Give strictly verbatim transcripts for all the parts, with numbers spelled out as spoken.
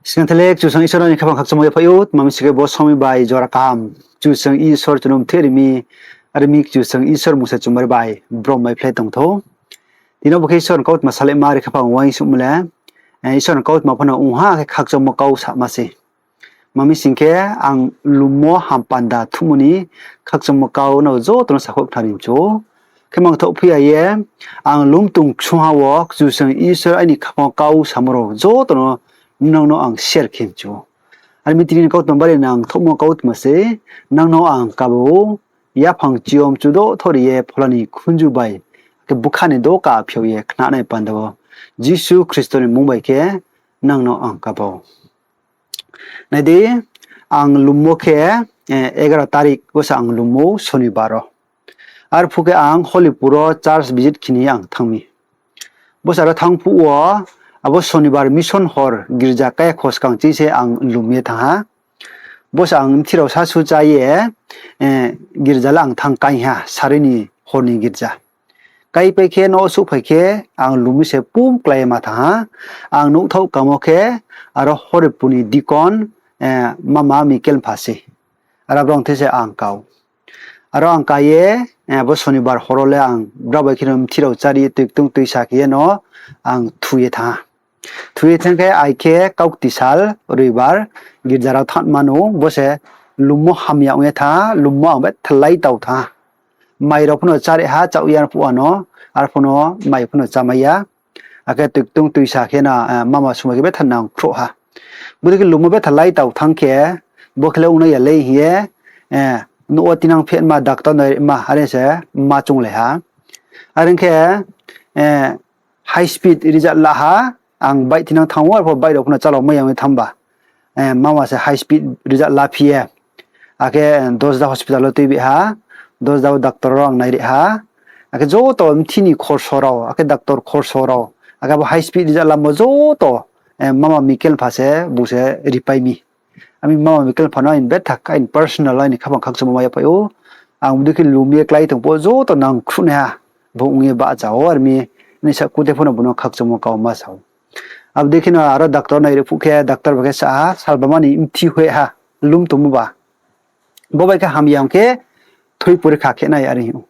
Sgang tha le Kchusoyang Isor ni khaphang khakchangmo yaphaih ou, tma mi sing khe bo somoing bai jora kaham Kchusoyang Isor chung no mthe ri mi, are mi Kchusoyang Isor mungsa chumari bai brom bai phlai tong thou. Tini bo khe Isor ni kautma salaima ri khaphang uaingsouhmo le, eh, Isor ni kautma phano ong ha khe khakchangmo kau sama se. Tma mi sing khe ang lummo hampanda thuhmo ni khakchangmo kau no joto no sakhouh khnari mchu. Khe mangthoh phi ya ye, ang lum tong ksung ha wo Kchusoyang Isor aini khaphang kau samo rao joto no nang no ang share khe mchu. Are mi tini ni kautma bari nang thohmo kautma se, nang no ang kabo, yaphang chiyom chudo thori ye phola ni khunju bai, akhe bkha ni doka phiao ye khnanai panda wo, Jisu Khristo ni mmung bai khe nang no ang kabo. Nai di, ang lummo khe, eh, egaro tarik wo se ang lummo Sonibar wo. Arphuh khe ang Hollypur wo church visit khini ang thanng mi. Bo se aro thanng phuh wo, abo Sonibar mission hor girja kaya khoskang ching se ang lum ye thanng ha. Bo se ang mthi rao sasu chá ye, eh, girja le ang thanng kai ha, sari ni hor ni girja. Kaipai khe no souhphai khe ang lum mi se pum klái ye ma thanng ha. Ang nuhthaoh kamo khe aro Hollypur ni deacon, eh, mama Mikel pha se. Aro brao thei se ang kau. Aro ang ka ye, eh, bo Sonibar hor wo le ang brao bai khe no mthi rao chári ye tuiktung tuisa khe ye no ang thu ye thanng ha. Thu ye thanng khe ai khe kaukti sal, roibar, girja rao thanng ma no, bo se lummo hamya ong ye thanng ha, lummo ang betha lai tau thanng ha. Mai rao phano chári ha, chaoh ye arphuh ano, arphuh no mai phano chámai ya. Akhe tuiktung tuisa khe na, eh, mama sumai khe betha nangkhruh ha. Bodei khe lummo betha lai tau thanng khe, bo khe le ongnai ya lei hing ye, eh, nouh wo tinang phehma, doctor nai ma, are se ma chounglai ha. Are ong khe, eh, high speed rizal la ha, ang bike tinang thanng ou, arphuh bike rao phano chálao mai ya ong ye thanng ba. Eh, mama se high speed rizal la phi ye. Akhe Dosda hospital wo tuibi ha, Dosda wo doctor rao ang nairi ha. Akhe joto mthi ni khorso rao, akhe doctor khorso rao, akhe abo high speed rizal lamo joto, eh, mama Mikel pha se bung se ripai mi. Ami mama Mikel pha no aini betha, aini personal, aini khaphang khakchangmo ma yaphaih ou. Ang bodei khe lum ye klái tong phuh wo joto nangkhruhnaiha bung ong ye bahcha ou, are mi, ni sa kute phano bung no khakchangmo kau ma sa ou. Abo dei khe no aro doctor nairi phuh khe, doctor bai khe sa ha, salbama ni mthi hoih ha, lum tongmo ba. Bo bai khe hamya ong khe thui porikha khe nai are hing ou.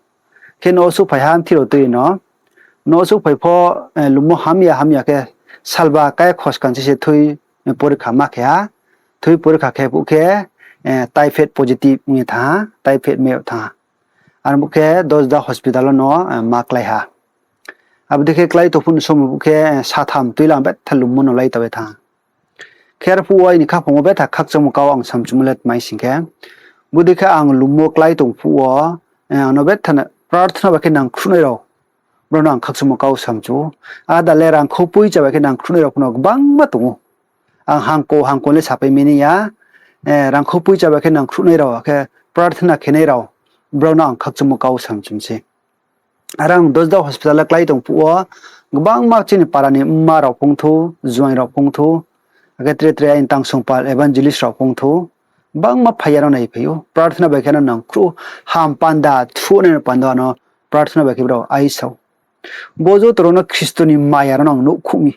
Khe nouh wo souhphai ha mthi rao tui no. Nouh wo souhphai pho, eh, lummo hamya hamya khe salba kaya khoskang ching se thui, eh, porikha ma khe ha. Thui porikha khe phuh khe, eh, typhoid positive ong ye thanng ha, typhoid mai yag thanng ha. Aro phuh khe Dosda hospital wo no, eh, ma klái ha. Abo dei khe klái tong phuh ni somoi phuh khe, eh, satham tuilang betha lummo no lai tau ye thanng ha. Khe arphuh wo aini khaphang wo betha khakchangmo kau ang samchumo le tma mi sing khe, bodei khe ang lummo klái tong phuh wo, eh, ang no betha na prarthana bai khe nangkhruhnai rao, brao no ang khakchangmo kau samchu ou. Ada le rangkhou poicha bai khe nangkhruhnai rao phano gbangma tong ou. Ang hangko hangko le sapai mi ni ya, eh, rangkhou poicha bai khe nangkhruhnai rao, akhe prarthana khenai rao, brao no ang khakchangmo kau samchum se. Aro ang Dosda hospital le klái tong phuh wo, gbangma chini para ni mma rao phung thou, juaing rao phung thou, akhe tre tre aini tangsong pal evangelist rao phung thou, gbangma phai ye ano naiphai ou, prarthana bai khe ano nangkhruh ou, ham panda thuh nai no panda ano prarthana bai khe brao aisa ou. Bo joto rao no Khristo ni maya rao no ang nuhkhruh mi.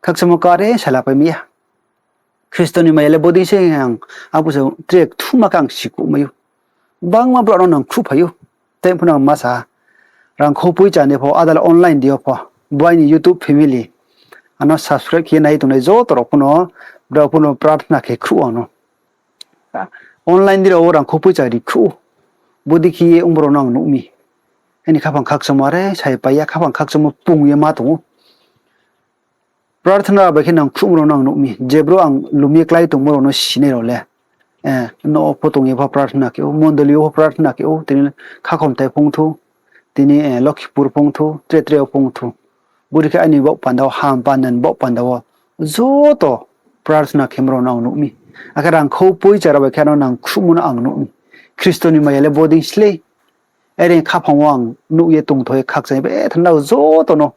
Khakchangmo kau are salapai mi ya. Khristo ni maya le bodei se ang, abo se tre kthuma khe ang sikuh mai ou. Gbangma brao no nangkhruhphai ou. Tei phano ang ma sa ha, rangkhou poicha ni pho, ada le online di yo pho, bo aini YouTube family, ano subscribe khe ye nai tongnai joto rao phano, brao phano prarthana khe khruh ang no. Online di rao wo rangkhou poicha ri khruh ou. Bodei khe ye ong brao no ang nuh mi. Aini khaphang khakchangmo are sa ye pai ya, khaphang khakchangmo pung ye ma tong ou. Prarthana bai khe nangkhruhmo rao no ang nuh mi. Je brouh ang lum ye klái tongmo rao no sinai rao le, eh, nouh wo pho tong ye pho prarthana khe ou, mondoli yo pho prarthana khe ou, tini Khakhomthai phung thou, tini, eh, Lokhipur phung thou, tre tre yo phung thou. Bodei khe aini baoh panda wo, ham panda ni baoh panda wo joto prarthana khemo rao no ang nuh mi. Akhe rangkhou poicha rao bai khe ano nangkhruhmo no ang nuh mi. Khristo ni maya le bodei slei. Are khaphang wo ang nuh ye tongtho ye khakchang ye betha nrao joto no,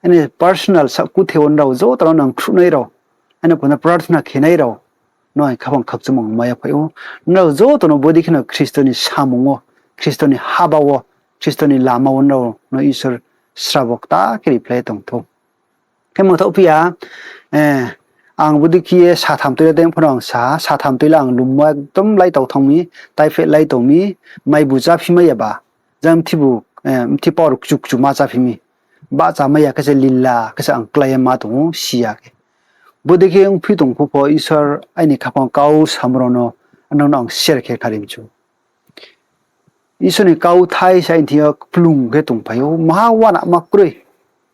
aini personal sa kuthe wo nrao joto no nangkhruhnai rao, aini panda prarthana khenai rao no aini khaphang khakchangmo ang mai ya phai ou. Nrao joto no bodei kheno Khristo ni samung wo, Khristo ni haba wo, Khristo ni lama wo nrao no Isor srabo kta khe ri phlai tong thou. Khe mangthaoh phi ya, eh, Ang bodei khe ye satham tui le dei phano ang sa ha, satham tui le ang lummo ekdom lai tao thanng mi, typhoid lai tong mi, maibu cháphi mai ya ba, jang mthi bu, mthi power kchu kchu ma cháphi mi, bahcha mai ya khe se lila khe se ang klái ye ma tong ou, si ya khe. Bodei khe ongphi tong phuh pho Isor aini khaphang kau samo rao no nang no ang share khe khari mchu. Isor ni kauthai se aini thing yo kplung khe tongphai ou, maha uanama kroi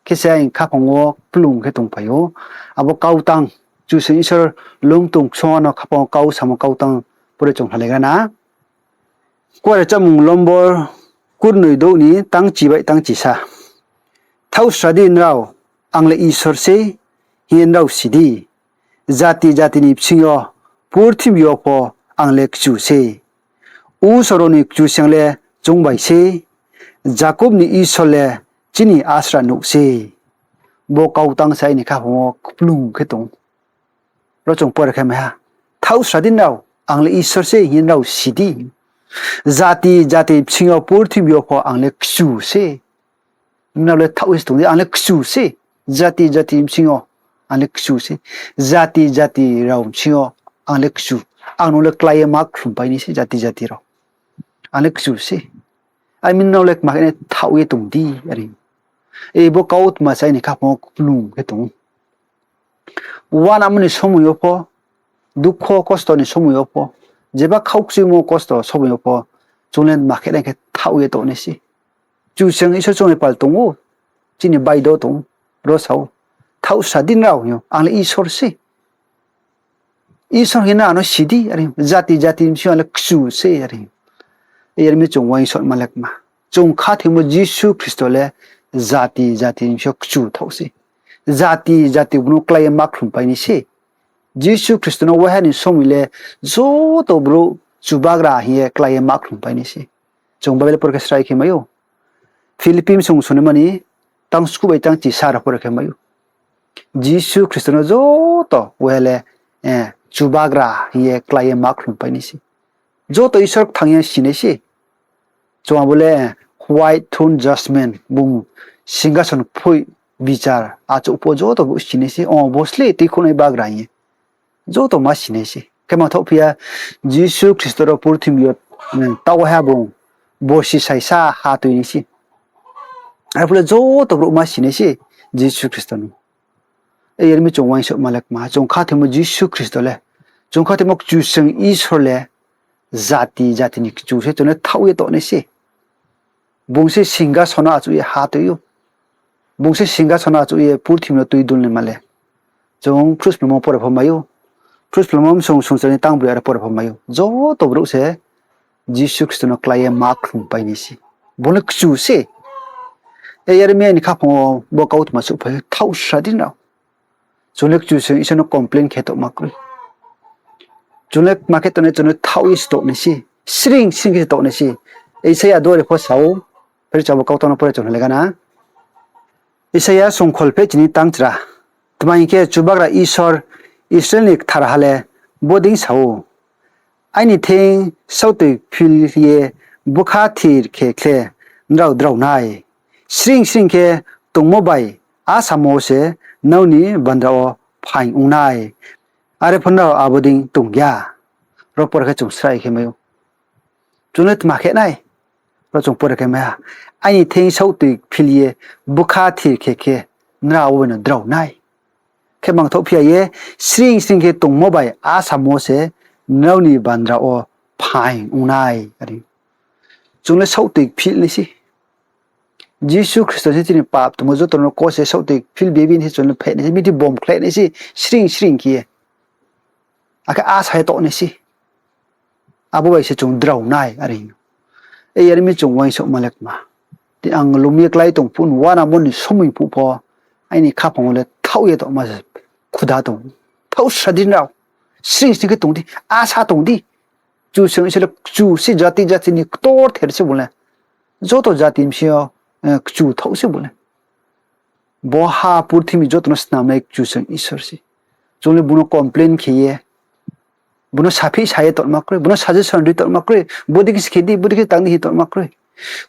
khe se aini khaphang wo kplung khe tongphai ou. Abo kautang, Kchusoyang Isor lung tong ksong no khaphang wo kau samo kautang pore chung halaigra na. Kuare chámung lombor kurnoi douh ni tangchi bai tangchisa. Thaohsra di nrao, ang le Isor sei, hing ye nrao si di. Jati jati ni bsing yo, purthimbi yo pho ang le Kchu sei. Usor rao ni Kchusoyang le chung bai sei, Jakob ni Isor le chini asra nouh sei. Bo kautang se aini khaphang wo kplung khe tong. Ro chung pore khe mai ha. Thaohsra di nrao, ang le Isor sei hing ye nrao si di. Jati jati bsing yo purthimbi yo pho ang le Kchu sei. Nrao le thaoh ye se tong di, ang le Kchu sei. Jati jati bsing yo ang le Kchu sei. Jati jati rao bsing yo ang le Kchu. Ang no le klái ye ma khlumpai nai se jati jati rao. Ang le Kchu sei. Are mi nrao le kma khe nai, thaoh ye tong di, are. Bo kautma se aini khaphang wo kplung khe tong ou. Uanamo ni somoi yo pho, dukho kosto ni somoi yo pho, jeba khaukchuimo kosto somoi yo pho, chung le tma khe nai khe thaoh ye tong nai se. Kchusoyang Isor chung ni pal tong ou, chini baido tong ou, ro sa ou, thaohsra di nrao hing ou, ang le Isor sei. Isor hing ye nrao ang no si di, are, jati jati bsing yo ang le Kchu sei, are. Yar mi chung uaingsouhma le kma, chung khathoimo Jisu Khristo le jati jati bsing yo Kchu thaoh sei. Jati jati bung no klái ye ma khlumpai nai se. Jisu Khristo no waiha ni somoi le joto brouh Chubagra hing ye klái ye ma khlumpai nai se. Chung Bible pore khe srai khe mai ou. Philippi bsung sungnaima ni tangskuh bai tangchisa rao pore khe mai ou. Jisu Khristo no joto waiha le Chubagra hing ye klái ye ma khlumpai nai se. Joto Isor kthang ye si nai se. Chung abo le white throne judgment, bung singkason phoih bichar achouh pho joto brouh si nai se, o bo sle tuikhouh nai bagra hing ye. Joto ma si nai se. Khe mangthaoh phi ya, Jisu Khristo ro purthimbi yo taoh waiha bung borsi saisa ha tui nai se. Arphuh le joto brouh ma si nai se Jisu Khristo no. Yar mi chung uaingsouhma le kma, chung khathoimo Jisu Khristo le, chung khathoimo Kchusoyang Isor le jati jati ni Kchu se, chung le thaoh ye tong nai se. Bung se singkason no achouh ye ha tui ou. Bung se singkason no achouh ye purthimbi no tui dulnaima le. Chung Phrusplungmo pore pho mai ou. Phrusplungmo bsung sungchar ni tangbroi aro pore pho mai ou. Joto brouh se Jisu Khristo no klái ye ma khlumpai nai se. Bung le Kchu se. Yar mi aini khaphang wo bo kautma souhphai ou, thaohsra di nrao. Chung le Kchusoyang Isor no complain khe tongma kroi. Chung le kma khe tongnai, chung le thaoh ye se tong nai se. Sring sring khe se tong nai se. Isaia duari pho sa ou, phai di chung abo kautang no pore chung halaigra na. Isaia songkhol pheh chini tangchra. Tma hing khe Chubagra Isor, Israel ni Ktharha le bodei sa ou, Aini thing saohtoi phil ye bkha thir khe khle nrao drao nai. Sring sring khe tongmo bai a samo se nrao ni bandra wo phaing ong nai. Are pho nrao abo dei tong ya. Ro pore khe chung srai khe mai ou. Chung le tma khe nai? Ro chung pore khe mai ha. Aini thing saohtoi phil ye bkha thir khe khe nrao abo bai no drao nai. Khe mangthaoh phi ya ye, sring sring khe tongmo bai a samo se nrao ni bandra wo phaing ong nai, are. Chung le saohtoi phil nai se. Jisu Khristo se chini pap tongmo joto no kose saohtoi phil bebini se chung le pheh nai se, bini bom khlai nai se, sring sring khe ye. Akhe a sa ye tong nai se. Abo bai se chung drao nai, are. Yar mi chung uaingsouhma le kma. Ang lum ye klái tong phuh, uanamo ni somoi phuh pho, aini khaphang wo le thaoh ye tongma se khuda tong. Thaohsra di nrao. Sring sring khe tong di, a sa tong di. Kchusoyang Isor le Kchu se, jati jati ni ktorther se bung le. Joto jati bsing yo Kchu thaoh se bung le. Bo ha purthimbi joto no snamnai Kchusoyang Isor se. Chung le bung no complain khe ye, bung no saphi sa ye tongma kroi, bung no suggestion ri tongma kroi, bodei khe se khe di, bodei khe tang di hing tongma kroi.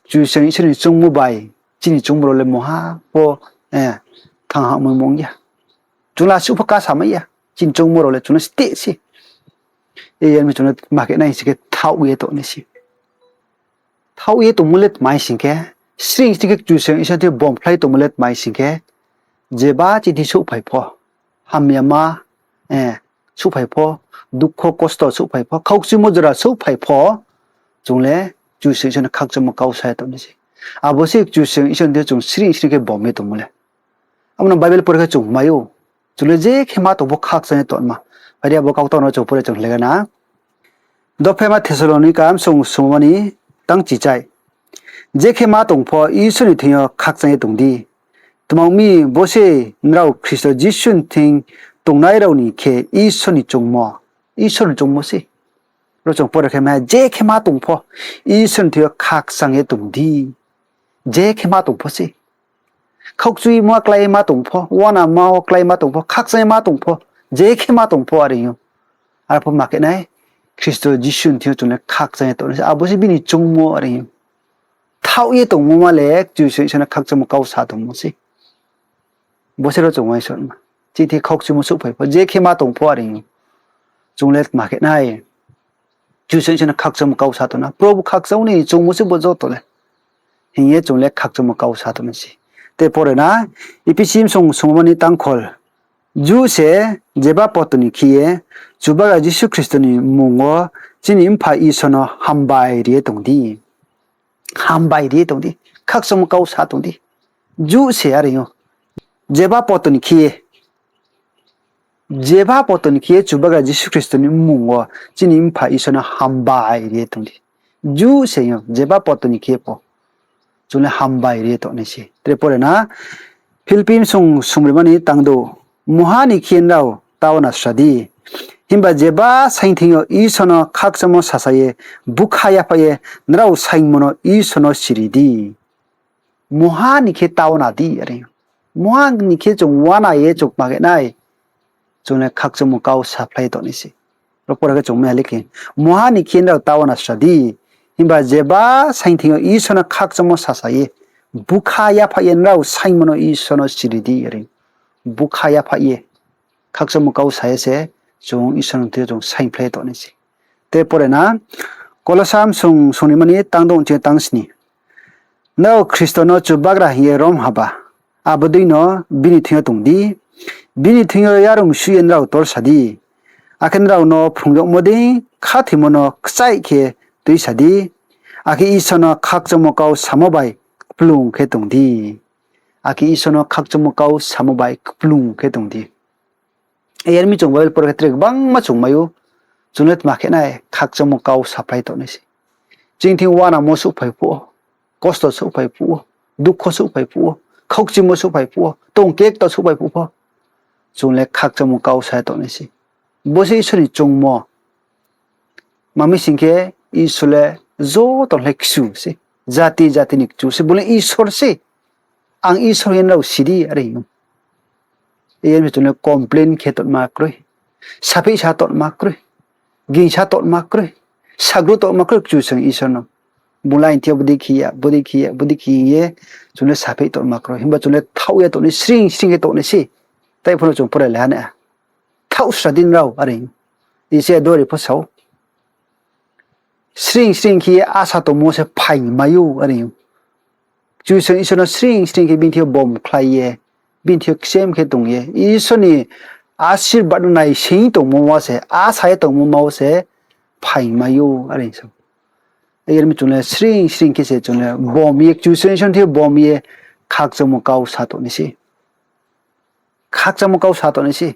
Kchusoyang Isor ni choungmo bai chini choungmo rao le mungha pho thanng ha moi mung ya. Chung le asuh pho kasa mai ya. Chini choungmo rao le chung no steh se. Yar mi chung no tma khe nai sing khe thaoh ye tongnai se. Thaoh ye tongmo le tma sing khe, sring sring khe Kchusoyang Isor thing yo bomkhlai tongmo le tma sing khe, jeba chithi souhphai pho, hamyama, eh, souhphai pho, dukho kosto souhphai pho, khaukchuimo jora souhphai pho, chung le Kchusoyang Isor no khakchangmo kau sa ye tongnai se. Abo se Kchusoyang Isor thing yo chung sring sring khe bom ye tongmo le. Abo no Bible pore khe chung mai ou. Chung le je khe ma tong pho khakchang ye tongma. Phai di abo kautang no chung pore chung hlegra na. Dophaima Thessalonika bsung sungmani tang chichai. Je khe ma tong pho Isor ni thing yo khakchang ye tong di. Tma ong mi bo se nrao Khristo Jisu ni thing tongnai rao ni khe Isor ni choungmo. Isor ni choungmo se. Ro chung pore khe mai je khe ma tong pho Isor ni thing yo khakchang ye tong di. Je khe ma tong pho se. Khaukchuimo klái ma tong pho, uanama wo klái ma tong pho, khakchang ye ma tong pho, je khe ma tong pho are ou. Arphuh ma khe nai, Khristo Jisu ni thing yo chung le khakchang ye tongnai se, abo se bini choungmo are ou. Thaoh ye tongmo ma le Kchusoyang Isor no khakchangmo kau sa tongmo se. Bo se ro chung uaingsouhma. Chini thing khaukchuimo souhphai pho, je khe ma tong pho are ou. Chung le tma khe nai. Kchusoyang Isor no khakchangmo kau sa tong na. Probu khakchang ni choungmo se bo joto le. Hing ye chung le khakchangmo kau sa tongnai se. Te pore na, Ephesi bsung sungmani tangkhol. Ju se jeba poto ni khe ye, Chubagra Jisu Khristo ni mmung wo chini Mpha Isor no hambai ri ye tong di. Hambai ri ye tong di. Khakchangmo kau sa tong di. Ju se are ou. Jeba poto ni khe ye, jeba poto ni khe ye Chubagra Jisu Khristo ni mmung wo chini Mpha Isor no hambai ri ye tong di. Ju se ou, jeba poto ni khe ye pho. Chung le hambai ri ye tongnai se. Tre pore na, Philippi bsung sungrimani tangdou. Mungha ni khe ye nrao taoh na sra di. Himba jeba saing thing yo Isor no khakchangmo sasa ye, bukha yaphaih ye, nrao saingmo no Isor no siri di. Mungha ni khe taoh na di are ou. Mungha ni khe chung uana ye chung ma khe nai. Chung le khakchangmo kau saphlai tongnai se. Ro pore khe chung mai ha le khe. Mungha ni khe nrao taoh na sra di. Himba jeba saing thing yo Isor no khakchangmo sasa ye, bukha yaphaih ye nrao saingmo no Isor no siri di are ou. Bukha yaphaih ye. Khakchangmo kau sa ye se, chung Isor ni thing yo chung saingphlai tongnai se. Te pore na, Kolosa bsung sungrimani tangdou chi tangsni. Nrao Khristo no Chubagra hing ye rom haba. Abo dei no bini thing yo tong di. Bini thing yo yarung suh ye nrao tor sa di. Akhe nrao no phrung yagmo dei khathoimo no kchaih khe tuisa di. Akhe Isor no khakchangmo kau samo bai kplung khe tong di. Akhe Isor no khakchangmo kau samo bai kplung khe tong di. Yar mi chung Bible pore khe tre gbangma chung mai ou. Chung le tma khe nai khakchangmo kau saphlai tongnai se. Chini thing uanamo souhphai phuh wo, kosto souhphai phuh wo, dukho souhphai phuh wo, khaukchuimo souhphai phuh wo, tong kekto souhphai phuh pho. Chung le khakchangmo kau sa ye tongnai se. Bo se Isor ni choungmo. Mami sing khe Isor le joto le kchu se. Jati jati ni kchu se. Bo le Isor se. Ang Isor hing ye nrao si di are ou. Yar mi chung le complain khe tongma kroi. Sapheih sa tongma kroi. Gingsa tongma kroi. Sagru tongma kroi Kchusoyang Isor no. Bung le aini thing yo bodei khe ya, bodei khe ya, bodei khe hing ye, chung le sapheih tongma kroi. Himba chung le thaoh ye tongnai, sring sring khe tongnai se. Tai pho no chung pore le ha nai. Thaoh sra di nrao are ou. Isaiah duari pho sa ou. Sring sring khe ye asa tongmo se phaing mai ou are ou. Kchusoyang Isor no sring sring khe bini thing yo bomkhlai ye, bini thing yo kchem khe tong ye, Isor ni asirbad no naising tongmo ma se, asa ye tongmo ma wo se phaing mai ou are sa ou. Yar mi chung le sring sring khe se chung le bom ye, Kchusoyang Isor ni thing yo bom ye, khakchangmo kau sa tongnai se. Khakchangmo kau sa tongnai se.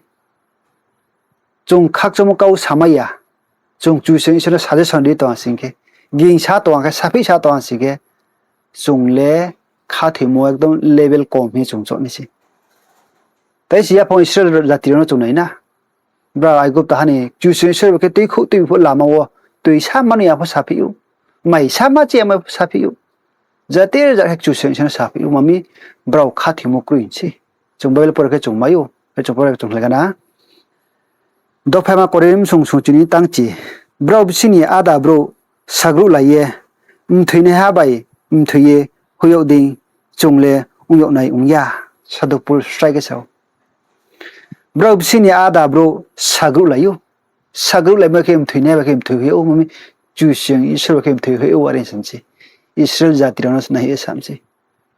Chung khakchangmo kau samai ya. Chung Kchusoyang Isor no suggestion ri tong sing khe, gingsa tong khe, sapheih sa tong sing khe, chung le khathoimo ekdom level kom hing ye chung choungnai se. Tai se yaphang Israel jati rao no chung nai na. Brao Aigupta ha ni Kchusoyang Isor bai khe tuikhouh tuibi phuh lama wo, tuisa mani ya pho sapheih ou, maisa ma chi ya mai pho sapheih ou. Jati jat khe Kchusoyang Isor no sapheih ou, mami brao khathoimo kroi se. Chung Bible pore khe chung mai ou, khe chung pore khe chung hlegra na. Dophaima Korinth bsung sungchi ni tangchi. Brao bsing ni ada brouh sagruhlai ye, mthoinaiha bai mthoi ye hoih yag dei chung le ong yag nai ong ya. Sadhu Pol srai khe sa ou. Brao bsing ni áda brouh sagruhlai ou. Sagruhlaimo khe mthoi nai bai khe mthoi hoih ou, mami Kchusoyang Isor bai khe mthoi hoih ou, are sa mi se. Israel jati rao no nai ye sa mi se.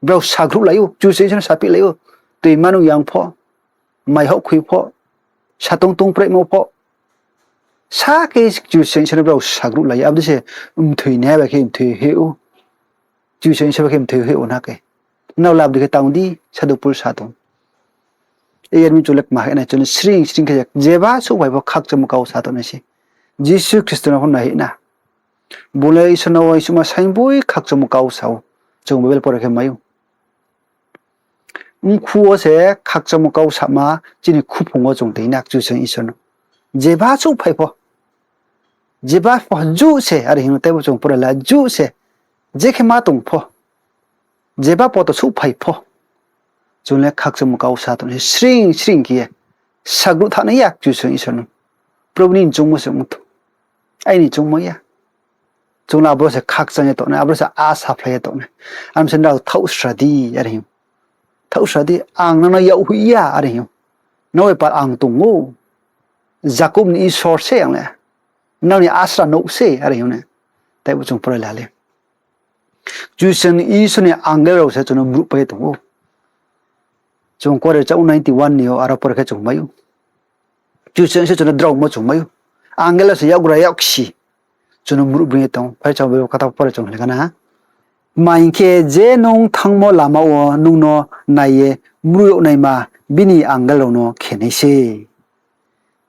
Brao sagruhlai ou, Kchusoyang Isor no saphihlai ou. Toi manung yang pho, mai houhkhoi pho, satong tongpraimo pho, sa khe Kchusoyang Isor no brao sagruhlai ou. Abo dei se mthoi nai bai khe mthoi hoih ou. Kchusoyang Isor bai khe mthoi hoih ou na khe. Nrao le abo dei khe tang di, Sadhu Pol sa tong. Yar mi chung le kma hoih nai, chung le sring sring khe jeba souhphai pho khakchangmo kau sa tong nai se. Jisu Khristo no pho nai hoih na. Bung le Isor no uaingsouhma saingboi khakchangmo kau sa ou. Chung Bible pore khe mai ou. Mkhu wo se khakchangmo kau sama chini khuphung wo chung tui na Kchusoyang Isor no. Jeba souhphai pho, jeba pho juh se, are hing no teibo chung pore la juh se, je khe ma tong pho, jeba poto souhphai pho, chung le khakchangmo kau sa tong se, sring sring khe ye sagruh thanng nai ya Kchusoyang Isor no. Probhu nini choungmo se ong tho, aini choungmo ya. Chung le aboro se khakchang ye tongnai, aboro se asa phlai ye tongnai. Aro se nrao thaohsra di, are hing ou. Thaohsra di, ang nang no yak hoih ya, are hing ou. Nrao bai pal ang tong ou. Jakob ni Isor se ang le. Nrao ni asra nouh se, are hing ou na. Teibo chung pore la le. Kchusoyang Isor ni angel rao se chung no mruhpai ye tong ou. Chung Kore chapter ninety-one ni yo aro pore khe chung mai ou. Kchusoyang se chung no draomo chung mai ou. Angel rao se yakgra yaksi chung no mruh bring ye tong ou. Phai chung Bible kata pore chung le kha na. Tma hing khe, je nung thanngmo lama wo nung no nai ye mruh yag naima bini angel rao no khe nai se.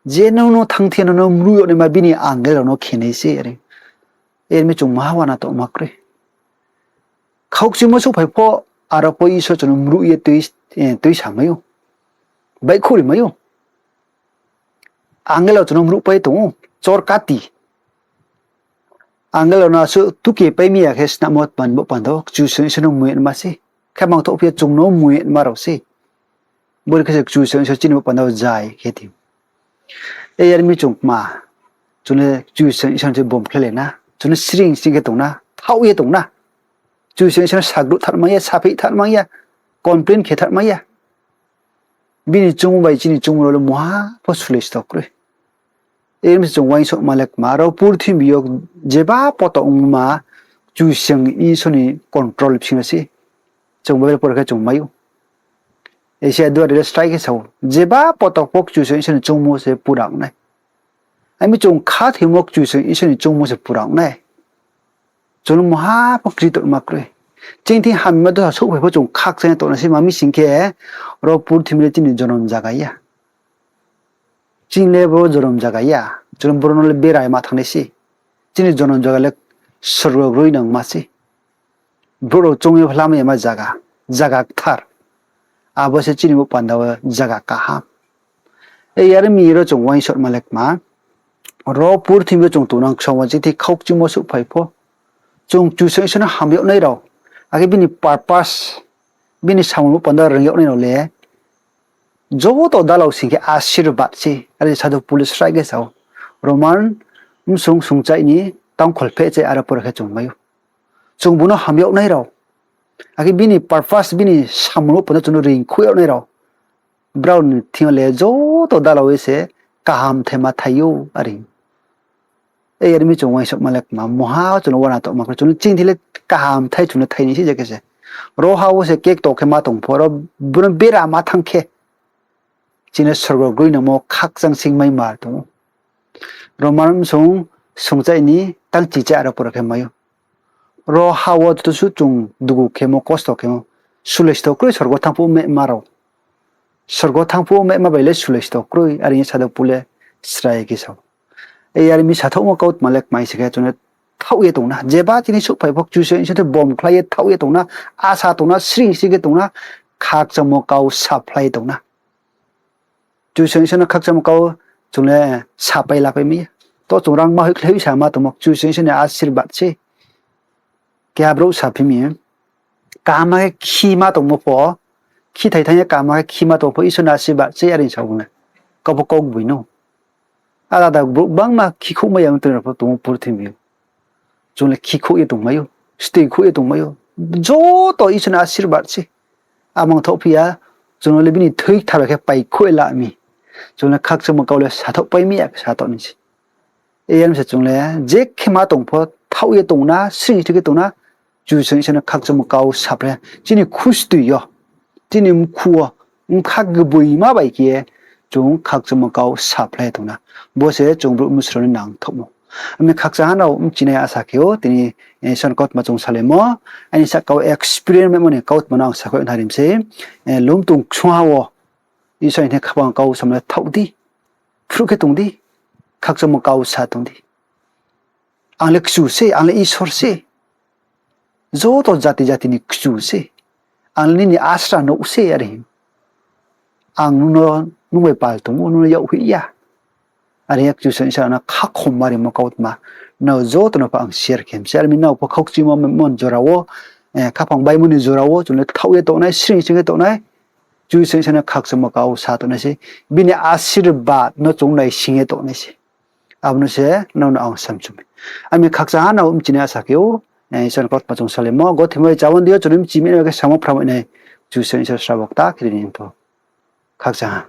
Je nung no thanng thing yo nung no mruh yag naima bini angel rao no khe nai se, are. Yar mi chung maha uana tongma kroi. Khaukchimo souhphai pho, aro pho Isor chung no mruh ye tui, eh, tuisamai ou. Baihkhouh ri mai ou. Angel rao chung no mruhpai tong ou, chor kati. Angel rao no asuh tuke pai mi ya khe snamo tma ni bo panda wo Kchusoyang Isor no mui nma se. Khe mangthohphi ya chung no mui nma rao se. Bore khe se Kchusoyang Isor chini bo panda wo zai khe ti. Yar mi chung kma, chung le Kchusoyang Isor se bomkhlailai na, chung le sring sring khe tong na, thaoh ye tong na. Kchusoyang Isor no sagruh thanng mai ya, sapheih thanng mai ya, complain khe thanng mai ya. Bini choungmo bai chini choungmo rao le muha pho sulai sto kroi. Yar mi se chung uaingsouhma le kma, aro purthimbi yo jeba poto ongma Kchusoyang Isor ni control bsing yo se. Chung Bible pore khe chung mai ou. Isaia duari le srai khe sa ou, jeba poto pho Kchusoyang Isor ni choungmo se pura ong nai. Ami chung khathoimo Kchusoyang Isor ni choungmo se pura ong nai. Chung no muha pho kri tongma kroi. Chini thing hamyama dosa souhphai pho chung khakchang ye tongnai se, ma mi sing khe, ro purthimbi le chini jonom zaga ya. Chini le bo jonom zaga ya. Chung boro no le bera ye ma thanng nai se. Chini jonom zaga le sorgo groinangma se. Brouh rao choung ye phlamai yama zaga, zaga kthar. Abo se chini bo panda wo zaga kaham. Yar mi ro chung uaingsouhma le kma, ro purthimbi yo chung tongnang khe somoi chini thing khaukchimo souhphai pho, chung Kchusoyang Isor no ham yag nai rao, akhe bini purpose, bini samung bo panda wo reing yag nai rao le, joto dalao sing khe asirbad se, are Sadhu Pol le srai khe sa ou. Roman bsung sungchai ni tangkhol phehchai aro pore khe chung mai ou. Chung bung no ham yag nai rao, akhe bini purpose, bini samung bo panda chung no reingkhouh yag nai rao, brao ni thing yo le joto dalao ye se kaham thaima thai ou, are. Yar mi chung uaingsouhma le kma, muha chung no uana tongma kroi, chung no chini thing le kaham thai chung no thai nai se je khe se. Ro ha wo se kekto khe ma tong pho, ro bung no bera ma thanng khe, chini le sorgo groinangmo khakchang sing mai mar tong ou. Roman bsung sungchai ni tangchichai aro pore khe mai ou. Ro ha wo joto suh chung dugu khemo, kosto khemo, sulai sto kroi sorgo thanng phuh mehma rao. Sorgo thanng phuh mehma bai le sulai sto kroi, are ye Sadhu Pol le srai khe sa ou. Yar mi sathouhmo kautma le kmai se khe chung le thaoh ye tong na. Jeba chini souhphai pho Kchusoyang Isor thing bomkhlai ye thaoh ye tong na, asa tong na, sring sring khe tong na, khakchangmo kau saphlai ye tong na. Kchusoyang Isor no khakchangmo kau chung le sapai lapai mai ya. To chung rangma hoihkhlai hoihsa ma tongmo, Kchusoyang Isor ni asirbad se. Keha brouh saphi mi, kaham khe khima tongmo pho, khithai thanng ye kaham khe khima tongmo pho Isor ni asirbad se, are sa ou bung le. Kau pho kau gboi no. Alada brouh gbangma khikhouhmai ya ong tong rao pho tong ou purthimbi yo. Chung le khikhouh ye tongmai ou, stoi khouh ye tongmai ou. Joto Isor ni asirbad se. Amang thohphi ya, chung no le bini thoi kthar bai khe paikhouh ye la mi. Chung le khakchangmo kau le sathaohpai mi ya khe sa tong nai se. Yar mi se chung le je khe ma tong pho thaoh ye tong na, sring sring khe tong na, Kchusoyang Isor no khakchangmo kau saphlai. Chini khustui yo, chini mkhu wo, bkha gboima bai khe ye chung khakchangmo kau saphlai tong na. Bo se chung brouh mnusu rao ni nangthaohmo. Ami khakchangha no bchinai asa khe ou, tini, eh, Isor ni kautma chung salaimo, aini sahka wo experience maimo ni kautma no ang sakhlai na ri mi se, eh, lum tong ksungha wo, Isor ni khaphang kau sam le thaoh di, phruh khe tong di, khakchangmo kau sa tong di. Ang le kchu se, ang le Isor se. Joto jati jati ni kchu se. Ang le nini asra nouh se, are hing. Ang nung no, nung bai pal tong ou, nung no yak hoih ya. Are hing ye Kchusoyang Isor no khakhom ma rimo kautma. Nrao joto no pho ang share khe mi se. Are mi nrao pho khaukchimo mon jora wo, eh, khaphang baimo ni jora wo, chung le thaoh ye tongnai, sring sring khe tongnai. Kchusoyang Isor no khakchangmo kau sa tongnai se. Bini asirbad no chung naising ye tongnai se. Abo no se nrao no ang samchu mi. Ami khakchangha no bchinai asa khe ou, eh, Isor ni kautma chung salaimo, gothe bai chawan di yo chung no bchi mi nai khe samo phramai nai, Kchusoyang Isor srabo kta khe ri ni pho. Khakchangha.